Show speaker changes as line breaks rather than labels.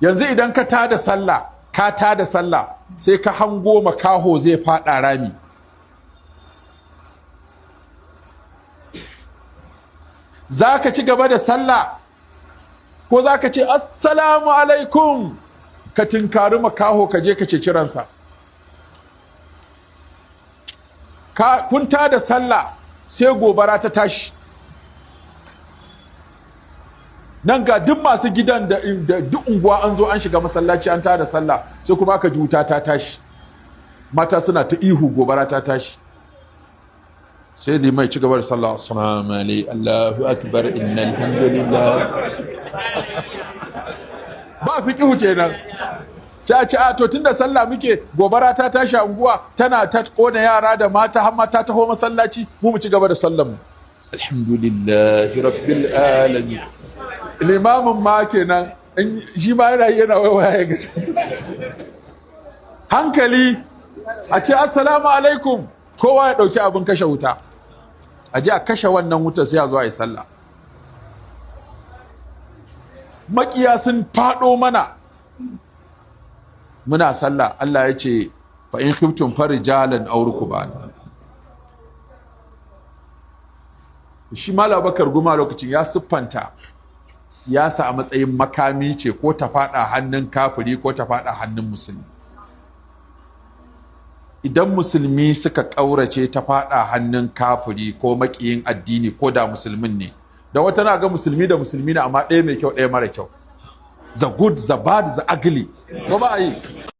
Yanzu idan ka tada sallah, ka tada sallah, sai ka hango makaho zai fada rami, za ka ci gaba da sallah ko za ka ce assalamu alaikum, ka tinkari makaho, ka je ka ceci ransa? Kun tada sallah, sai gobara ta tashi. Nan ga duk masu gidan da duk unguwa an zo an shiga masallaci an tada sallah, sai kuma aka ji wuta ta tashi, mata suna ta ihu gobara ta tashi. Sai limai ci gaba da sallah, assalamu alaikum, Allahu akbar, innal hamdulillah. Ba fiqihu kenan. Sai a ce a to tunda sallah muke, gobara ta tashi a unguwa tana ta kona yara da mata, har mata taho masallaci, mu ci gaba da sallar mu, alhamdulillahi rabbil alamin. Limamin ma kenan shi ma yana yana waiwaya ga hankali. A ce assalamu alaikum, kowa ya ɗauki abin kashe wuta, a je a kashe wannan wuta, sai a zo a yi sallah. Makiya sun faɗo mana muna sallah. Allah ya ce fa in khiftum farijalan aw rukban. Shi Malam Bakar Guma lokacin ya siffanta siyasa a matsayin makami ce, ko ta fada hannun kafiri ko ta fada hannun musulmi. Idan musulmi suka ƙaurace, ta fada hannun kafiri ko makiyin addini, ko da musulmin ne. Da wata na ga musulmi da musulmi ne, amma ɗaya mai kyau, ɗaya mara kyau, the good, the bad, the ugly, ko ba a yi?